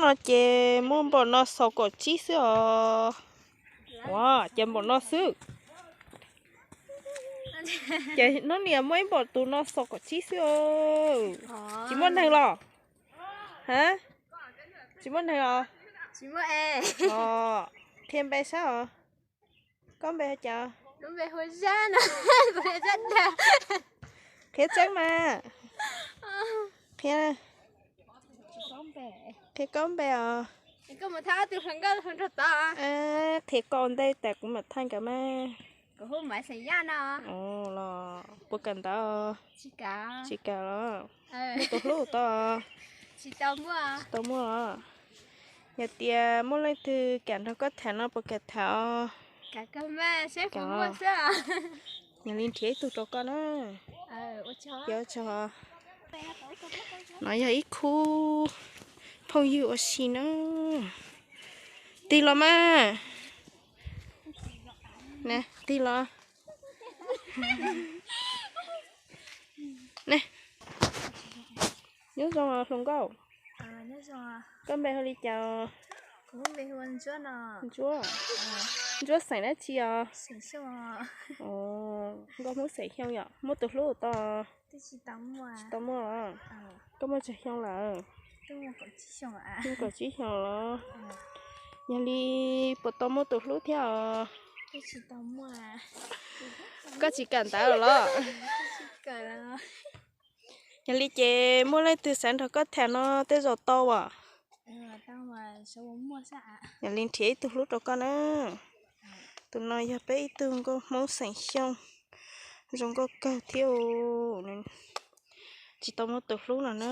No ces muaj npaum no xaus kaum tsib xwb os. Ua cas npaum no xwb. Ces hnub niam muaj ib npaum tus no xaus kaum tsib xwb. Tsis muaj neeg los? Ha? Tsis muaj neeg los? Qhia npe saib os. Koj npe hu cas? Qhia tseeb mas. Qhia, qhia koj npe os. Qhia koj ua ntej tas kuv mam thaij nkawd mas. Los puas kawm ntawv? Tsis kawm los? Muaj tus hlub tau? Tsis tau muaj los? Yog tias muaj leej twg kam nrog koj tham no puas kam tham os? Yog li nrhiav ib tug rau koj na. Ua tsaug. No yog ib khub phooj ywg ua si na. Tig los mas. Tig los. Nyob zoo hluas nkauj. Koj npe hu li cas? Ntsuab. Ntsuab xeem dab tsi os? Nkauj Hmoob xeem Xyooj yom. Muaj tus hlub tau? Tsis tau muaj los? Koj muaj tsawg xyoo lawm? Muaj kaum tsib xyoo los? Yog li puas tau muaj tus hlub thiab os? Koj tsis kawm ntawv los? Yog li ces muaj leej twg xav nrog koj tham no tej zaum tau as? Yog li nrhiav ib tug hlub rau koj na. Tus no yog peb ib tug nkauj Hmoob xeem Xyooj, zoo nkauj kawg thiab. Tsis tau muaj tus hlub los na.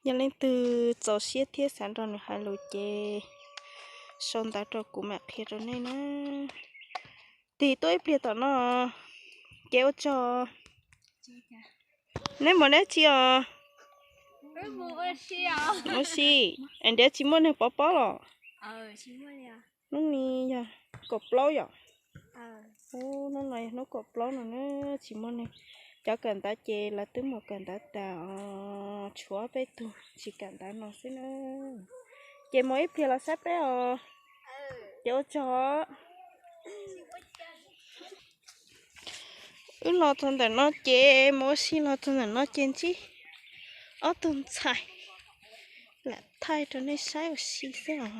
Yog leej twg txaus siab thiab xav nrog nws hais lus ces sau ntawv rau kuv mam qhia rau nej na. Tig tuaj ib pliag tom no, ces ua tsaug. Neb mus dab tsi os? Mus ua si, es ntiav tsis muaj neeg pov pob los? Hnub ni yog kaum plaub yom? Hnub no yog hnub kaum plaub no na, tsis muaj neeg. Cov kawm ntawv ces lawv twb mus kawm ntawv tas os, tshuav peb tug tsis kawm ntawv no xwb na. Ces mus ib pliag los saib peb os. Ces ua tsaug. Wb los txog ntawm no ces, mus ua si los txog ntawm no ces ntsib ob tug ntxhais lam thaij rau nej saib ua si xwb os.